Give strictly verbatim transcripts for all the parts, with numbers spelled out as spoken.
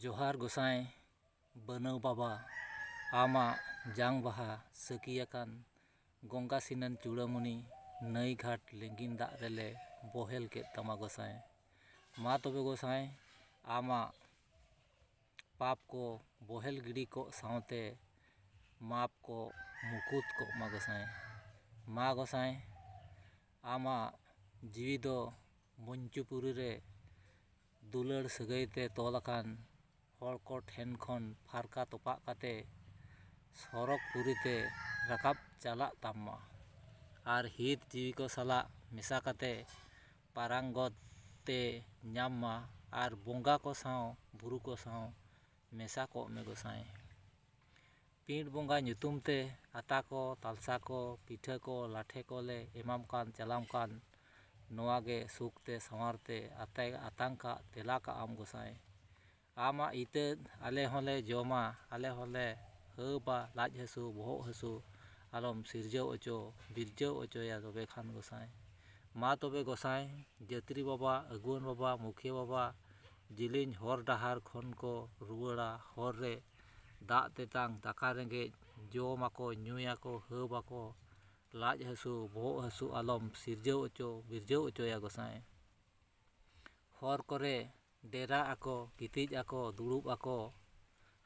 ᱡᱚᱦᱟᱨ ᱜᱚᱸᱥᱟᱭ ᱵᱟᱹᱱᱟᱹᱣ ᱵᱟᱵᱟ, ᱟᱢᱟᱜ ᱡᱟᱝ ᱵᱟᱦᱟ ᱥᱟᱹᱠᱷᱤ ᱟᱠᱟᱱ ᱜᱚᱝᱜᱟ ᱥᱤᱱᱟᱹᱱ ᱪᱩᱲᱟᱹᱢᱩᱱᱤ ᱱᱟᱹᱭ ᱜᱷᱟᱴ ᱞᱤᱸᱜᱤᱱ ᱫᱟᱜ ᱨᱮᱞᱮ ᱵᱚᱦᱮᱞ ᱠᱮᱫ ᱛᱟᱢᱟ ᱜᱚᱸᱥᱟᱭ᱾ ᱢᱟ ᱛᱚᱵᱮ ᱜᱚᱸᱥᱟᱭ, ᱟᱢᱟᱜ ᱯᱟᱯ ᱠᱚ ᱵᱚᱦᱮᱞ ᱜᱤᱰᱤ ᱠᱚᱜ ᱥᱟᱶᱛᱮ ᱢᱟᱯ ᱠᱚ ᱢᱩᱠᱩᱛ ᱠᱚᱜ ᱢᱟ ᱜᱚᱸᱥᱟᱭ᱾ ᱢᱟ ᱜᱚᱸᱥᱟᱭ, ᱟᱢᱟᱜ ᱡᱤᱣᱤ ᱫᱚ ᱢᱚᱧᱪᱩᱯᱩᱨᱤ ᱨᱮ ᱫᱩᱞᱟᱹᱲ ᱥᱟᱹᱜᱟᱹᱭ ᱛᱮ ᱛᱚᱞ ᱟᱠᱟᱱ ᱦᱚᱲ ᱠᱚ ᱴᱷᱮᱱ ᱠᱷᱚᱱ ᱯᱷᱟᱨᱠᱟ ᱛᱚᱯᱟᱜ ᱠᱟᱛᱮ ᱥᱚᱨᱚᱜᱽ ᱯᱩᱨᱤ ᱛᱮ ᱨᱟᱠᱟᱵ ᱪᱟᱞᱟᱜ ᱛᱟᱢ ᱢᱟ᱾ ᱟᱨ ᱦᱤᱛ ᱡᱤᱣᱤ ᱠᱚ ᱥᱟᱞᱟᱜ ᱢᱮᱥᱟ ᱠᱟᱛᱮ ᱯᱟᱨᱟᱝᱜᱚᱛ ᱛᱮ ᱧᱟᱢ ᱢᱟ᱾ ᱟᱨ ᱵᱚᱸᱜᱟ ᱠᱚ ᱥᱟᱶ, ᱵᱩᱨᱩ ᱠᱚ ᱥᱟᱶ ᱢᱮᱥᱟ ᱠᱚᱜ ᱢᱮ ᱜᱚᱸᱥᱟᱭ᱾ ᱯᱤᱸᱰ ᱵᱚᱸᱜᱟ ᱧᱩᱛᱩᱢ ᱛᱮ ᱟᱛᱟ ᱠᱚ, ᱛᱟᱞᱥᱟ ᱠᱚ, ᱯᱤᱴᱷᱟᱹ ᱠᱚ, ᱞᱟᱴᱷᱮ ᱠᱚᱞᱮ ᱮᱢᱟᱢ ᱠᱟᱱ, ᱪᱟᱞᱟᱢ ᱠᱟᱱ, ᱱᱚᱣᱟ ᱜᱮ ᱥᱩᱠ ᱛᱮ ᱥᱟᱶᱟᱨ ᱛᱮ ᱟᱛᱮ ᱟᱛᱟᱝ ᱠᱟᱜ ᱛᱮᱞᱟ ᱠᱟᱜ ᱟᱢ ᱜᱚᱸᱥᱟᱭ᱾ ᱟᱢᱟᱜ ᱤᱛᱟᱹ ᱟᱞᱮ ᱦᱚᱸᱞᱮ ᱡᱚᱢᱟ, ᱟᱞᱮ ᱦᱚᱸᱞᱮ ᱦᱟᱹᱵᱟ, ᱞᱟᱡ ᱦᱟᱹᱥᱩ, ᱵᱚᱦᱚᱜ ᱦᱟᱹᱥᱩ ᱟᱞᱚᱢ ᱥᱤᱨᱡᱟᱹᱣ ᱚᱪᱚ, ᱵᱤᱨᱡᱟᱹᱣ ᱚᱪᱚᱭᱟ ᱛᱚᱵᱮ ᱠᱷᱟᱱ ᱜᱚᱸᱥᱟᱭ᱾ ᱢᱟ ᱛᱚᱵᱮ ᱜᱚᱸᱥᱟᱭ, ᱡᱟᱹᱛᱨᱤ ᱵᱟᱵᱟ, ᱟᱹᱜᱩᱣᱟᱹᱱ ᱵᱟᱵᱟ, ᱢᱩᱠᱷᱤᱭᱟᱹ ᱵᱟᱵᱟ, ᱡᱮᱞᱮᱧ ᱦᱚᱨ ᱰᱟᱦᱟᱨ ᱠᱷᱚᱱ ᱠᱚ ᱨᱩᱣᱟᱹᱲᱟ, ᱦᱚᱨ ᱨᱮ ᱫᱟᱜ ᱛᱮᱛᱟᱝ, ᱫᱟᱠᱟ ᱨᱮᱸᱜᱮᱡ, ᱡᱚᱢᱟᱠᱚ, ᱧᱩᱭᱟᱠᱚ, ᱦᱟᱹᱵᱟᱠᱚ, ᱞᱟᱡ ᱦᱟᱹᱥᱩ, ᱵᱚᱦᱚᱜ ᱦᱟᱹᱥᱩ ᱟᱞᱚᱢ ᱥᱤᱨᱡᱟᱹᱣ ᱚᱪᱚ, ᱵᱤᱨᱡᱟᱹᱣ ᱚᱪᱚᱭᱟ ᱜᱚᱸᱥᱟᱭ᱾ ᱦᱚᱨ ᱠᱚᱨᱮ ᱰᱮᱨᱟᱜ ᱟᱠᱚ, ᱜᱤᱛᱤᱡ ᱟᱠᱚ, ᱫᱩᱲᱩᱵ ᱟᱠᱚ,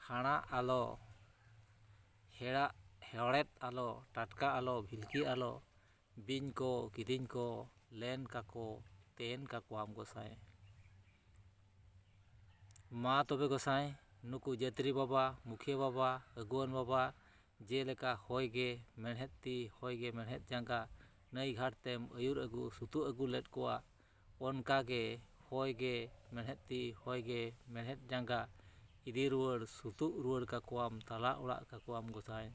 ᱦᱟᱲᱟᱜ ᱟᱞᱚ, ᱦᱮᱲᱟᱜ, ᱦᱚᱲᱮᱫ ᱟᱞᱚ, ᱴᱟᱴᱠᱟ ᱟᱞᱚ, ᱵᱷᱤᱞᱠᱤ ᱟᱞᱚ, ᱵᱤᱧ ᱠᱚ, ᱠᱤᱫᱤᱧ ᱠᱚ, ᱞᱮᱱ ᱠᱟᱠᱚ, ᱛᱮᱱ ᱠᱟᱠᱚᱣᱟᱢ ᱜᱚᱸᱥᱟᱭ᱾ ᱢᱟ ᱛᱚᱵᱮ ᱜᱚᱸᱥᱟᱭ, ᱱᱩᱠᱩ ᱡᱟᱹᱛᱨᱤ ᱵᱟᱵᱟ, ᱢᱩᱠᱷᱤᱭᱟᱹ ᱵᱟᱵᱟ, ᱟᱹᱜᱩᱣᱟᱹᱱ ᱵᱟᱵᱟ, ᱡᱮᱞᱮᱠᱟ ᱦᱚᱭ ᱜᱮ ᱢᱮᱬᱦᱮᱫ ᱛᱤ, ᱦᱚᱭ ᱜᱮ ᱢᱮᱬᱦᱮᱫ ᱡᱟᱸᱜᱟ, ᱱᱟᱹᱭ ᱜᱷᱟᱴ ᱛᱮᱢ ᱟᱹᱭᱩᱨ ᱟᱹᱜᱩ, ᱥᱩᱛᱩᱜ ᱟᱹᱜᱩ ᱞᱮᱫ ᱠᱚᱣᱟ, ᱚᱱᱠᱟ ᱜᱮ ᱦᱚᱭ ᱜᱮ ᱢᱮᱬᱦᱮᱫ ᱛᱤ, ᱦᱚᱭ ᱜᱮ ᱢᱮᱬᱦᱮᱫ ᱡᱟᱸᱜᱟ, ᱤᱫᱤ ᱨᱩᱣᱟᱹᱲ, ᱥᱩᱛᱩᱜ ᱨᱩᱣᱟᱹᱲ ᱠᱟᱠᱚᱣᱟᱢ, ᱛᱟᱞᱟ ᱚᱲᱟᱜ ᱠᱟᱠᱚᱣᱟᱢ ᱜᱚᱸᱥᱟᱭ᱾